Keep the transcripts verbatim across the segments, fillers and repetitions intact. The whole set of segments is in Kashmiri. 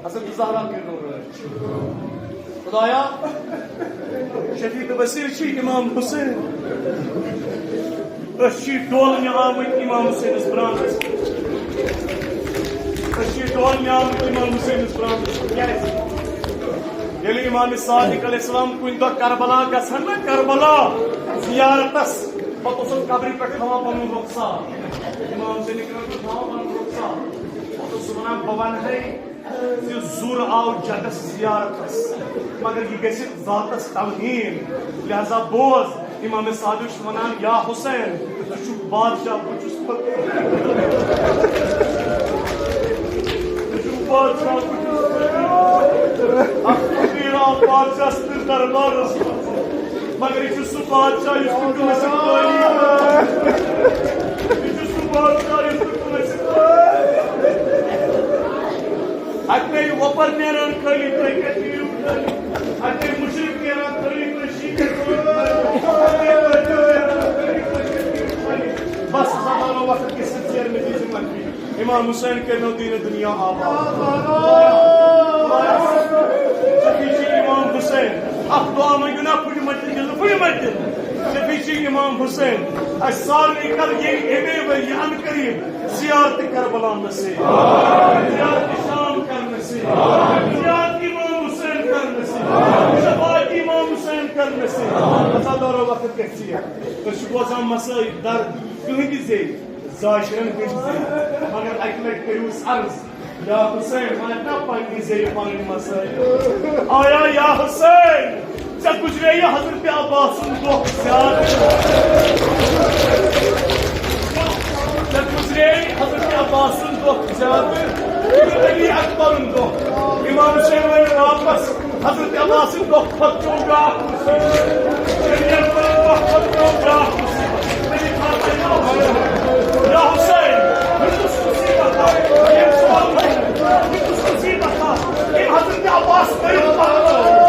حضرت زہرا کٔرِو رٲچھ۔ خدایا، شفیع تہٕ بصیر چھِ امام حسین۔ أسۍ چھِ ڈولنہِ آمٕتۍ امام حسینس برانس۔ أسۍ چھِ ڈولنہِ آمٕتۍ امام حسینس برانس۔ کیازِ؟ ییٚلہِ امام صادق علیہ السلام کُنہِ دۄہ کربلا گژھن نا، کربلا زیارتس، پتہٕ اوس سُہ قبرِ پٮ۪ٹھ تھاوان پنُن رخسار۔ امام حسین کرام چھُ تھاوان پنُن رخسار۔ پتہٕ اوس سُہ ونان، بہٕ ونہٕ ہے زِ زُر آو جدس زیارتس، مگر یہِ گژھِ ذاتس توہین۔ لہذا بوز، امام صادق چھُ ونان، یا حسین، ژٕ چھُکھ بادشاہ، بہٕ چھُس فقیٖر۔ ژٕ چھُکھ بادشاہ، بہٕ چھُس فقیٖر۔ اکھ فقیٖر آو بادشاہ سٕنٛدِس دربارس منٛز۔ مگر یہِ چھُ سُہ بادشاہ یُس نہٕ کٲنٛسہِ قٲیِل آسہِ۔ یہِ چھُ سُہ بادشاہ یُس نہٕ کٲنٛسہِ قٲیِل آسہِ۔ اَتہِ پیٚیہِ وۄپَر نیران خٲلی، تُہۍ کَتہِ نیٖرِو خٲلی؟ اَتہِ پیٚیہِ مُشرِک نیران خٲلی، تُہۍ شیٖکھ کَتہِ نیٖرِو خٲلی؟ اَتہِ پیٚیہِ کٲفِر نیران خٲلی، تُہۍ کَتہِ نیٖرِو خٲلی؟ بس، زمانہٕ وقت کِس سۭتۍ ژیر مےٚ دِژ یِمَن۔ امام حسین کٔرنو دیٖنِ دُنیا آباد۔ شفیع چھِ امام حسین۔ اکھ دعا مٔنگِو نا، پھُٹہِ مَتہِ دِل، پھُٹہِ مَتہِ دِل۔ شفیع چھِ امام حسین۔ اَسہِ سارنٕے کر ییٚمہِ اَمے ؤرۍ یہِ عن قریب زیارت کربلا نصیب۔ زیارت شام کر نصیب۔ زیارت امام حسین کر نصیب۔ شفاعت امام حسین کر نصیب۔ ہسا دورو وقت گژھِ ژیر۔ أسۍ چھِ بوزان مسائل درد تُہٕنٛدِ زیٚوِ۔ ظاہرن ہٕنٛدۍ زیٚوِ۔ مگر اَکہِ لٹہِ کٔرِو أسۍ عرض، یا حسین، وَنکھ نا پننہِ زیٚوِ پنٕنۍ مسائل۔ آیا یا حسین، ژےٚ گُزرے یہِ حضرت عباس سُنٛد دۄہ زیادٕ؟ ژےٚ گُزرے یہِ حضرت عباس سُنٛد دۄہ زیادٕ؟ یہِ علی اکبرُن دۄہ۔ امام حسین وَنہِ واپس، حضرت عباس سٕنٛدِ دۄہ کھۄتہٕ پیوٚو بیٛاکھ مُصیبت۔ شریعت سٕنٛدِ دۄہ کھۄتہٕ پیوٚو بیٛاکھ مُصیبت۔ یا حسین، یہِ کُس مُصیبت آو؟ ییٚمہِ سوال کوٚر، یہِ کُس مُصیبت آو؟ ییٚمہِ حضرت عباس کٔرِو پَتہٕ۔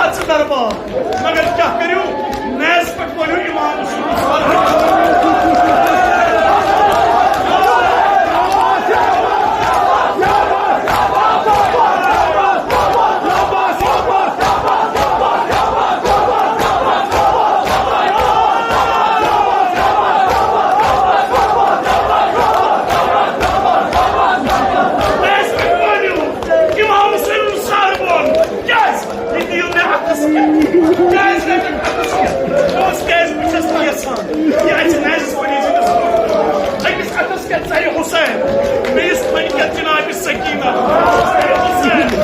ژٕ دربار۔ مگر کیٛاہ کٔرِو؟ نیز پٮ۪ٹھ ؤلِو امام حسین۔ نیز پٮ۪ٹھ ؤلِو امام حسین سر بۄن۔ کیٛازِ؟ یہِ دِیِو مےٚ اَتھَس کٮ۪تھ۔ کیٛازِ رَٹَکھ اَتھَس کٮ۪تھ؟ مےٚ اوس، کیٛازِ بہٕ چھَس نہٕ یَژھان یہِ اَژِ نَرِ سورُے زِنَس۔ أمِس اَتھَس کٮ۪تھ ژَرِ حُسین، بیٚیِس تھَنہِ کٮ۪تھ جِنابِ سکیٖنہ۔ ژَرِ حُسین،